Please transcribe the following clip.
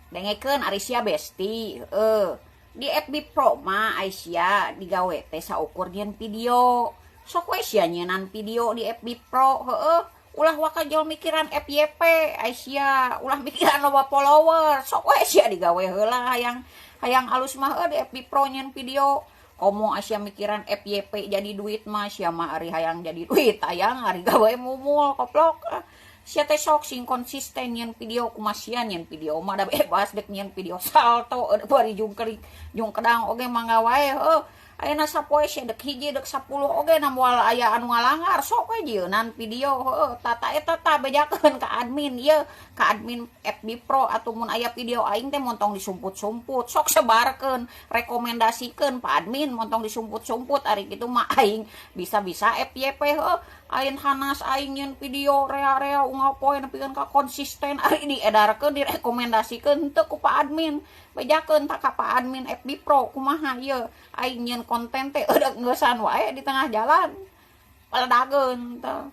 Dengekeun ari sia, besti, heueuh. Di FB Pro mah ai sia digawe teh saukur nyieun video. Sok we sia nyieunnan video di FB Pro, heueuh. Ulah waka jol mikiran FYP, ai sia ulah mikiran loba follower. Sok we sia digawe heula, hayang hayang alus mah heueuh di FB Pro nyieun video. Komo sia mikiran FYP jadi duit mah, sia mah ari hayang jadi duit, hayang ari gawe mumul koplok. Sia teh sok sing konsisten nyieun video. Kumaha sia nyieun video mah da bebas, dek nyieun video salto bari jungkring jungkedang oge mangga wae, heueuh. Ayeuna sapoe sia dek hiji dek 10 oge na moal aya anu ngalangar. Sok we jieunan video, heueuh. Tata eta tah bejakeun ka admin ieu, ka admin FB Pro, atuh mun aya video aing teh montong disumput-sumput. Sok sebarkeun, rekomendasikeun, Pak Admin, montong disumput-sumput. Ari kitu mah aing bisa-bisa FYP, heueuh. Aing hanas aing nyieun video rea-rea unggal poe nepikeun ka konsisten, ari diedarkeun, direkomendasikeun teu ku Pak Admin. Bejakeun tah ka Pak Admin FB Pro, kumaha ieu aing nyieun konten teh eureuk ngeusan wae di tengah jalan, paledageun tah.